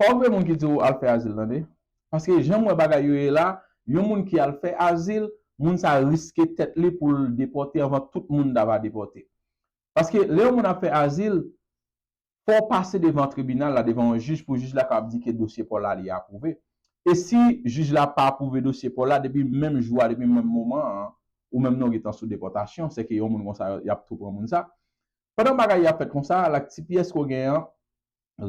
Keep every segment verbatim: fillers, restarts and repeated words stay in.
Pa okipe moun ki di w al fè azil, tande. Paske jan m wè bagay yo ye la, yon moun ki al fè azil, moun sa riske tèt li pou l depòte anvan tout moun ta va depòte. Paske lè yon moun ap fè azil, fò w pase devan tribinal la, devan yon jij, pou jij la kapab di ke dosye pa w la li apwouve. E si jij la pa apwouve dosye pa w la, depi menm jou a, depi menm moman an, ou menm non gentan sou depòtasyon, se ke yon moun konsa, y ap tou pran moun sa. Pandan bagay y ap fèt konsa, la ti pyès ke w gen an,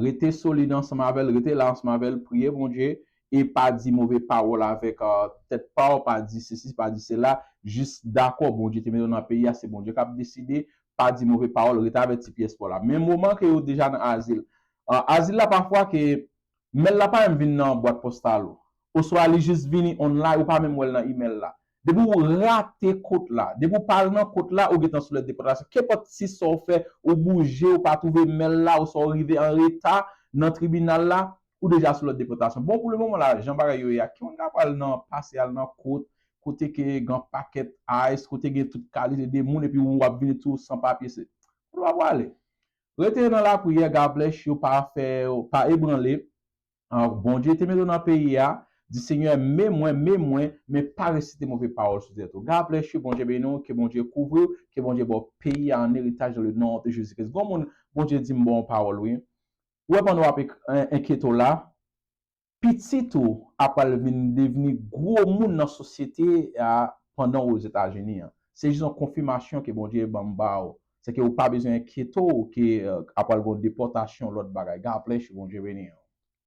rete solid ansanm avè l, rete la ansanm avè l, priye Bondye, e pa di move pawòl avèk uh, tèt pa w, pa di sesi, pa di sela, jis dakò, Bondye te mete w nan peyi a, se Bondye k ap deside, pa di move pawòl, rete avè ti pyès pa w la. Men moman ke yo deja nan azil, uh, azil la pafwa ke mèl la pa menm vin nan bwat postal ou, oswa li jis vini online, ou pa menm wè l nan imèl la. Depi w rate kot la, depi w pa al nan kot la, ou gentan sou lèt depòtasyon. Kenpòt si sa w fè, ou bouje, ou pa twouve mèl la, oswa w rive an reta nan tribinal la, ou deja sou lèt depòtasyon. Bon, pou le moman la, jan bagay yo ye a, ki moun ka pral nan pase al nan kot, kote ke gen pakèt ice, kote gen tout kalite de moun, epi ou ap vini tou san papye, se kote w ap prale. Rete nan lapriyè, God bless you, pa fè, pa ebranle. Ah, Bondye te mete w nan peyi a, di Senyè, men mwen, men mwen, men pa resite move pawòl sou tèt ou. God bless you, Bondye beni w, ke Bondye kouvri w, ke Bondye ba w peyi a an eritaj dans le nom de Jésus-Christ. Gon moun, Bondye di m ba w pawòl, wi. Ou wè pandan w ap ek- en- enkyete w la, pitit ou ap pral vin devni gwo moun nan sosyete a pandan w Ozetazini an. Se jis yon konfimasyon ke Bondye ban m ba w. Se ke ou pa bezwen enkyete w ke uh, ap pral gon depòtasyon, lòt bagay. God bless you, Bondye beni w.